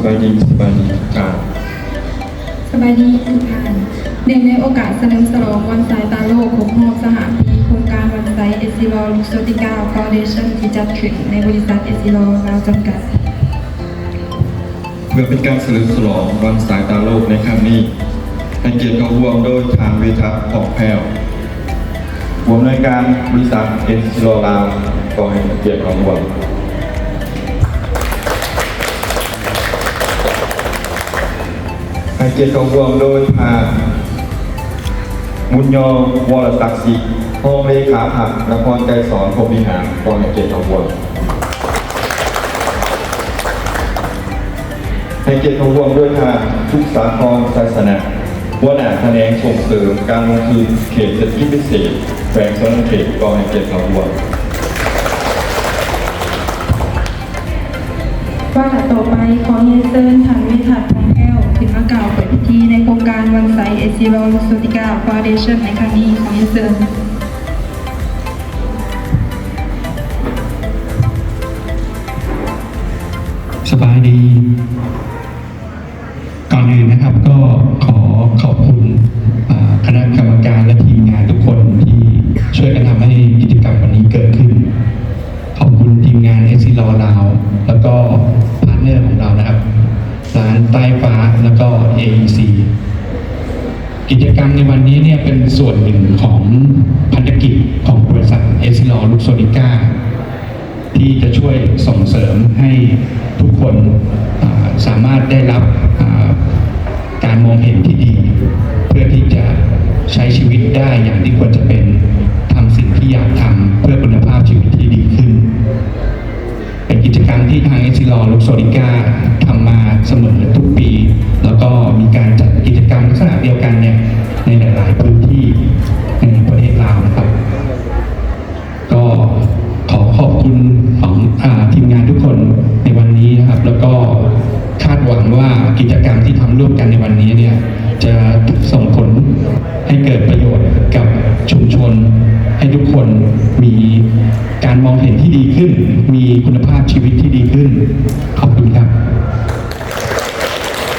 ສະບາຍດີ ສະບາຍດີທຸກທ່ານ. ສະບາຍດີທຸກທ່ານ. ເນື່ອງໃນໂອກາດສະເຫຼີມສະຫຼອງວັນສາຍຕາໂລກຄົບຮອບຊາວຫ້າປີ ໂຄງການວັນໄຊ Essilor-Luxottica Foundation ທີ່ຈັດຂຶ້ນໃນບໍລິສັດ Essilor ລາວ ຈຳກັດ. ເພື່ອເປັນການສະເຫຼີມສະຫຼອງວັນສາຍຕາໂລກໃນຄັ້ງນີ້, ໃຫ້ກຽດເຂົ້າຮ່ວມໂດຍທ່ານ ວິທັດ ຜ່ອງແພ້ວ, ຜູ້ອຳນວຍການບໍລິສັດ Essilor ລາວ ກໍໃຫ້ກຽດເຂົ້າຮ່ວມ. ໃຫ້ກຽດເຂົ້າຮ່ວມໂດຍທ່ານ ບຸນຍໍ ວໍລະສັກສິດ, ຮອງເລຂາພັກນະຄອນໄກສອນ ພົມວິຫານ ກໍໃຫ້ກຽດເຂົ້າຮ່ວມ. ໃຫ້ກຽດເຂົ້າຮ່ວມໂດຍທ່ານ ສຸກສາຄອນ ໄຊຊະນະ, ຫົວໜ້າຂະແໜງສົ່ງເສີມການລົງທຶນເຂດເສດຖະກິດພິເສດ ແຂວງສະຫວັນນະເຂດ ກໍໃຫ້ກຽດເຂົ້າຮ່ວມ. ວາລະຕໍ່ໄປ ຂໍຮຽນເຊີນທ່ານ ວິທັດ ຜ່ອງແພ້ວ ຂຶ້ນມາກ່າວເປີດພິທີໃນໂຄງການວັນໄຊ Essilor-Luxottica Foundation ໃນຄັ້ງນີ້. ຂໍຮຽນເຊີນ. ສະບາຍດີ. ก่อนอื่นนะครับ ก็ขอขอบคุณ อ่า คณะกรรมการและทีมงานทุกคนที่ช่วยกันทำให้กิจกรรมวันนี้เกิดขึ้น. ขอบคุณทีมงาน Essilor ลาว แล้วก็พาร์ทเนอร์ของเรานะครับ ร้านใต้ฟ้า แล้วก็ เอ อี ซี กิจกรรมในวันนี้เนี่ยเป็นส่วนหนึ่งของพันธกิจของบริษัท Essilor-Luxottica ที่จะช่วยส่งเสริมให้ทุกคน อ่า สามารถได้รับ อ่า การมองเห็นที่ดี เพื่อที่จะใช้ชีวิตได้อย่างที่ควรจะเป็น ทำสิ่งที่อยากทำเพื่อคุณภาพชีวิตที่ดีขึ้น. เป็นกิจกรรมที่ทาง Essilor-Luxottica ทำมาเสมอทุกปี แล้วก็มีการจัดกิจกรรมลักษณะเดียวกันเนี่ย ในหลายๆ พื้นที่ในประเทศลาวนะครับ. ก็ขอขอบคุณของ อ่า ทีมงานทุกคนในวันนี้นะครับ แล้วก็คาดหวังว่ากิจกรรมที่ทำร่วมกันในวันนี้เนี่ย จะส่งผลให้เกิดประโยชน์กับชุมชน ให้ทุกคนมีการมองเห็นที่ดีขึ้น มีคุณภาพชีวิตที่ดีขึ้น. ขอบคุณครับ.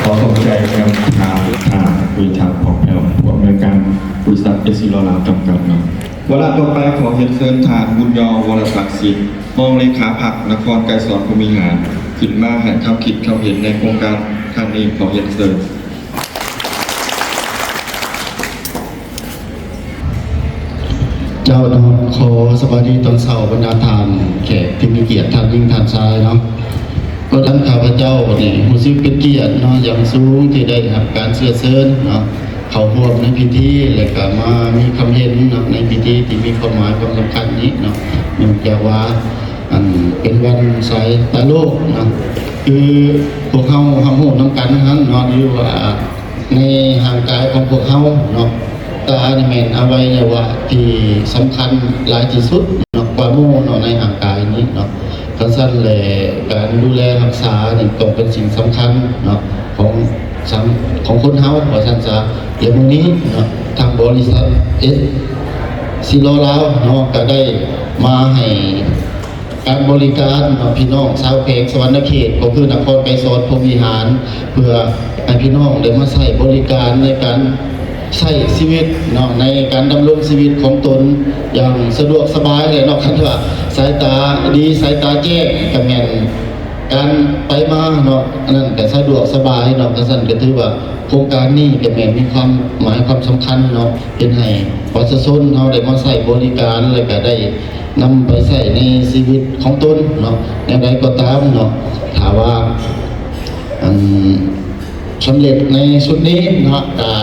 ຂໍຂອບໃຈນຳທ່ານ ວິທັດ ຜ່ອງແພ້ວ ຜູ້ອຳນວຍການບໍລິສັດ Essilor ລາວ ຈຳກັດເນາະ. ວາລະຕໍ່ໄປ ຂໍຮຽນເຊີນທ່ານ ບຸນຍໍ ວໍລະສັກສິດ, ຮອງເລຂາພັກນະຄອນໄກສອນ ພົມວິຫານ ຂຶ້ນມາໃຫ້ຄຳຄິດຄຳເຫັນໃນໂຄງການຄັ້ງນີ້. ຂໍຮຽນເຊີນ. ເຈົ້າເນາະ ຂໍສະບາຍດີຕອນເຊົ້າ ບັນດາທ່ານແຂກທີ່ມີກຽດ ທ່ານຍິງ ທ່ານຊາຍເນາະ. ກໍທັງຂ້າພະເຈົ້ານີ້ຮູ້ສຶກເປັນກຽດເນາະ ຢ່າງສູງທີ່ໄດ້ຮັບການເຊື້ອເຊີນເນາະ ເຂົ້າຮ່ວມໃນພິທີ ແລະກະມາມີຄຳເຫັນເນາະ ໃນພິທີທີ່ມີຄວາມໝາຍຄວາມສຳຄັນນີ້ເນາະ. ເນື່ອງຈາກວ່າ ອັນ ເປັນວັນສາຍຕາໂລກເນາະ ຄືພວກເຮົາຮັບຮູ້ນຳກັນຫັ້ນເນາະ ຫຼືວ່າ ໃນຮ່າງກາຍຂອງພວກເຮົາເນາະ ຕານີ້ແມ່ນອະໄວຍະວະທີ່ສຳຄັນຫຼາຍທີ່ສຸດເນາະ ກວ່າໝູ່ເນາະ ໃນຮ່າງກາຍນີ້ເນາະ. ຄັນຊັ້ນແຫຼະ ການດູແລຮັກສານີ້ຕ້ອງເປັນສິ່ງສຳຄັນເນາະ ຂອງສັງ ຂອງຄົນເຮົາ ວ່າຊັ້ນຊະ. ແລະມື້ນີ້ເນາະ ທາງບໍລິສັດ Essilor ລາວເນາະ ກະໄດ້ມາໃຫ້ ການບໍລິການເນາະ ພີ່ນ້ອງຊາວແຂວງສະຫວັນນະເຂດ ກໍຄືນະຄອນໄກສອນ ພົມວິຫານ ເພື່ອໃຫ້ພີ່ນ້ອງໄດ້ມາໃຊ້ບໍລິການໃນການໃຊ້ຊີວິດເນາະ ໃນການດຳລົງຊີວິດຂອງຕົນຢ່າງສະດວກສະບາຍແຫຼະເນາະ. ຄັນວ່າສາຍຕາດີ ສາຍຕາແຈ້ງ ກະແມ່ນການໄປມາເນາະ ອັນນັ້ນກະສະດວກສະບາຍເນາະ. ຄັນຊັ້ນກະຖືວ່າໂຄງການນີ້ກະແມ່ນມີຄວາມໝາຍຄວາມສຳຄັນເນາະ ເຮັດໃຫ້ປະຊາຊົນເຮົາໄດ້ມາໃຊ້ບໍລິການ ແລະກະໄດ້ ນຳໄປໃຊ້ໃນຊີວິດຂອງຕົນເນາະ. ແນວໃດກໍຕາມເນາະ ຖ້າວ່າ ອັນ ສຳເລັດໃນຊຸດນີ້ເນາະ ກະ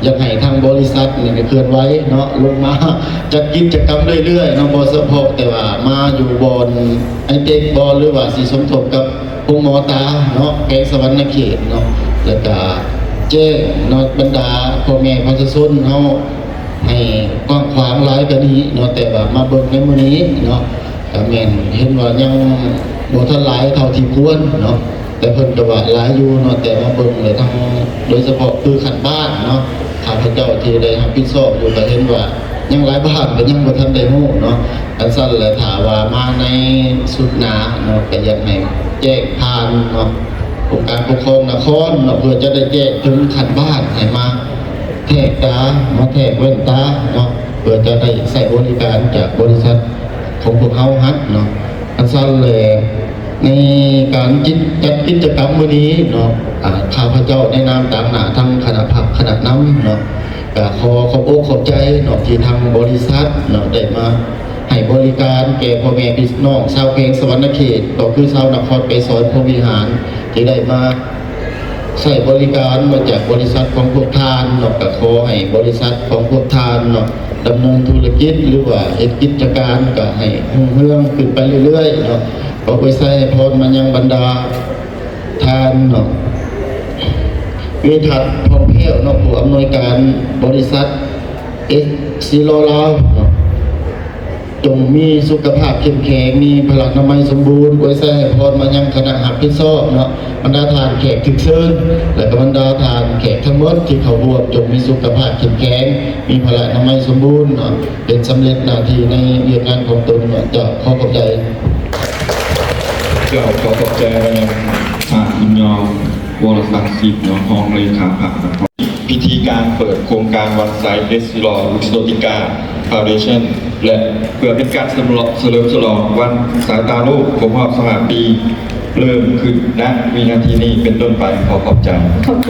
ຢາກໃຫ້ທາງບໍລິສັດນີ້ກະເຄື່ອນໄຫວເນາະ ລົງມາຈັດກິດຈະກຳເລື້ອຍໆເນາະ ບໍ່ສະເພາະແຕ່ວ່າມາຢູ່ບ່ອນໄອເຕັກບໍ ຫຼືວ່າຊິສົມທົບກັບໂຮງໝໍຕາເນາະ ແຂວງສະຫວັນນະເຂດເນາະ ແລ້ວກະແຈ້ງເນາະ ບັນດາພໍ່ແມ່ປະຊາຊົນເຮົາ ໃຫ້ກວ້າງຂວາງຫຼາຍກວ່ານີ້ເນາະ ແຕ່ວ່າມາເບິ່ງໃນມື້ນີ້ເນາະ ກະແມ່ນເຫັນວ່າຍັງບໍ່ທັນຫຼາຍເທົ່າທີ່ຄວນເນາະ ແຕ່ເພິ່ນກະວ່າຫຼາຍຢູ່ເນາະ ແຕ່ມາເບິ່ງແລ້ວທັງ ໂດຍສະເພາະຄືຂັ້ນບ້ານເນາະ ຂ້າພະເຈົ້າທີ່ໄດ້ຮັບຜິດຊອບຢູ່ກະເຫັນວ່າຍັງຫຼາຍບ້ານກະຍັງບໍ່ທັນໄດ້ຮູ້ເນາະ. ຄັນຊັ້ນແລ້ວຖ້າວ່າມາໃນຊຸດໜ້າເນາະ ກະຢາກໃຫ້ແຈ້ງຜ່ານເນາະ ອົງການປົກຄອງນະຄອນເນາະ ເພື່ອຈະໄດ້ແຈ້ງເຖິງຂັ້ນບ້ານໃຫ້ມາແທກຕາ ມາແທກແວ່ນຕາເນາະ ເພື່ອຈະໄດ້ໃຊ້ບໍລິການຈາກບໍລິສັດຂອງພວກເຮົາຫັ້ນເນາະ. ອັນຊັ້ນແຫຼະ ໃນການຈັດ ຈັດກິດຈະກຳມື້ນີ້ເນາະ ອາ ຂ້າພະເຈົ້າໃນນາມຕາງໜ້າທັງຄະນະພັກຄະນະນຳເນາະ ກະຂໍຂອບອົກຂອບໃຈເນາະ ທີ່ທາງບໍລິສັດເນາະ ໄດ້ມາໃຫ້ບໍລິການແກ່ພໍ່ແມ່ພີ່ນ້ອງຊາວແຂວງສະຫວັນນະເຂດ ກໍຄືຊາວນະຄອນໄກສອນ ພົມວິຫານ ທີ່ໄດ້ມາໃຊ້ບໍລິການມາຈາກບໍລິສັດຂອງພວກທ່ານເນາະ. ກະຂໍໃຫ້ບໍລິສັດຂອງພວກທ່ານເນາະ ດຳເນີນທຸລະກິດ ຫຼືວ່າເຮັດກິດຈະການ ກະໃຫ້ຮຸ່ງເຮືອງຂຶ້ນໄປເລື້ອຍໆເນາະ. ຂໍອວຍໄຊໃຫ້ພອນມາຍັງບັນດາທ່ານເນາະ ເວທັດ ທອງແພ້ວເນາະ ຜູ້ອຳນວຍການບໍລິສັດ ເອສຊີລໍລາວເນາະ ຈົ່ງມີສຸຂະພາບເຂັ້ມແຂງ ມີພະລານາໄມສົມບູນ. ອວຍໄຊໃຫ້ພອນມາຍັງຄະນະຮັບຜິດຊອບເນາະ ບັນດາທ່ານແຂກຖືກເຊີນ ແລະກະບັນດາທ່ານແຂກທັງໝົດທີ່ເຂົ້າຮ່ວມ ຈົ່ງມີສຸຂະພາບເຂັ້ມແຂງ ມີພະລານາໄມສົມບູນເນາະ ເຮັດສຳເລັດໜ້າທີ່ໃນວຽກງານຂອງຕົນເນາະ. ເຈົ້າ ຂໍຂອບໃຈ. ເຈົ້າ ຂໍຂອບໃຈໄປຍັງທ່ານບຸນຍອງ ວໍລະສັກ ສິບເນາະ ຮອງເລຂາພັກນະຄອນ. ພິທີການເປີດໂຄງການວັນໄຊເອສຊີລໍ ລຸກສະໂຕຕິກາ ຟາວເດຊັນ ແລະ ເພື່ອເປັນການສະເຫຼີມສະຫຼອງວັນສາຍຕາໂລກຄົບຮອບຊາວຫ້າປີ ເລີ່ມຂຶ້ນ ນະ ວິນາທີນີ້ເປັນຕົ້ນໄປ. ຂໍຂອບໃຈ. ຂອບໃຈ.